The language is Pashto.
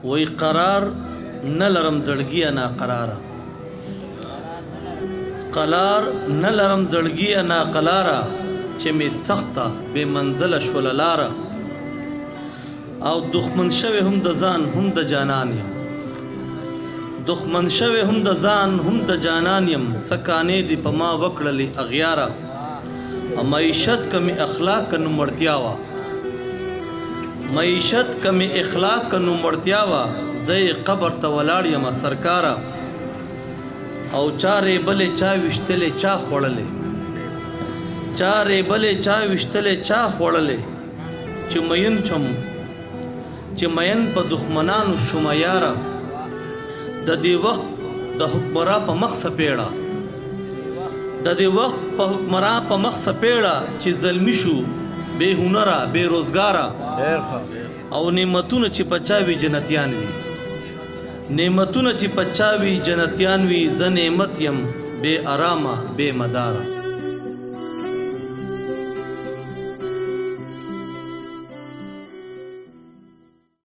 وای قرار نه لرم زړګیه ناقراره، قلار نه لرم زړګیه ناقلاره، چې مې سخته بې منزله شوله لاره، او دښمن شوی هم د ځان هم د جانان یم، دښمن شوی هم د ځان هم د جانان یم، څه کانې دې په ما وکړلې اغیاره، معیشت که مې اخلاق که نومړتیا وه، معیشت که مې اخلاق که نومړتیا وه، زه یې قبر ته ولاړ یم سرکاره، او چا ریبلې چا ویشتلې چا خوړلې، چا ریبلې چا ویشتلې چا خوړلې، چې مین شم چې مین په دښمنانو شومه یاره، د دې وخت د حکمرا په مخ څپېړه، د دې وخت په حکمرا په مخ څپېړه، چې زلمی شو بې هنره بې روزګاره، او نعمتونه چې په چا وي جنتیان وي، نعمتونه چې په چا وي جنتیان وي، زه نعمت یم بې ارامه بې مداره.